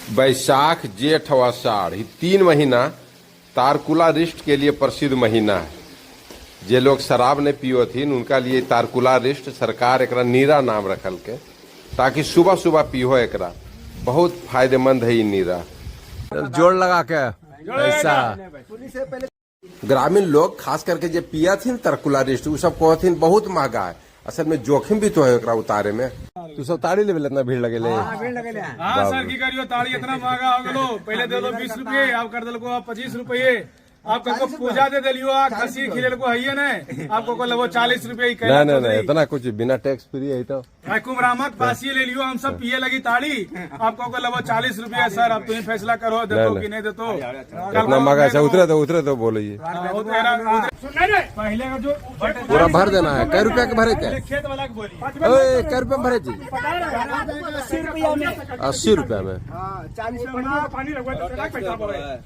बैसाख, जेठ और आषाढ़, ये 3 महीना तारकुलारिष्ट के लिए प्रसिद्ध महीना है। जे लोग शराब नहीं पियो थी उनका लिए तारकुलारिष्ट सरकार एकरा नीरा नाम रखल के, ताकि सुबह सुबह पियो एकरा, बहुत फायदेमंद है ये नीरा। जोड़ लगा के ऐसा ग्रामीण लोग खास करके जो पिया थी तरकुलारिष्ट उ सब कहथिन बहुत महंगा है। असल में जोखिम भी तो है एकरा उतारे में। तू सब ताड़ी लेवे इतना भीड़ लगेले? हाँ सर, की करियो, ताड़ी इतना महंगा हो गलो। पहले दे दो 20 रुपये, अब कर दिल 25 रुपये। आप को पूजा दे दिलियो, आ खसी खिले को है नहीं, आपको को लगो 40 रुपये। ना ना ना, इतना कुछ बिना टैक्स फ्री है तो। कुमरामक पासी ले लियो, हम सब पिए लगी ताड़ी, आपको को लगो 40 रुपये। सर, अब तुम ही फैसला करो, दे दो कि नहीं दे तो। इतना महंगा है, उतरे तो, उतरे तो बोलिए। पहले का जो पूरा भर देना है। कै रुपया के भरे थे? खेत वाला के बोली। ओए, कै रुपया में भरे थी? 80 रुपया में। 80 रुपया में। 40 रुपया। पानी लगवा तो पैसा।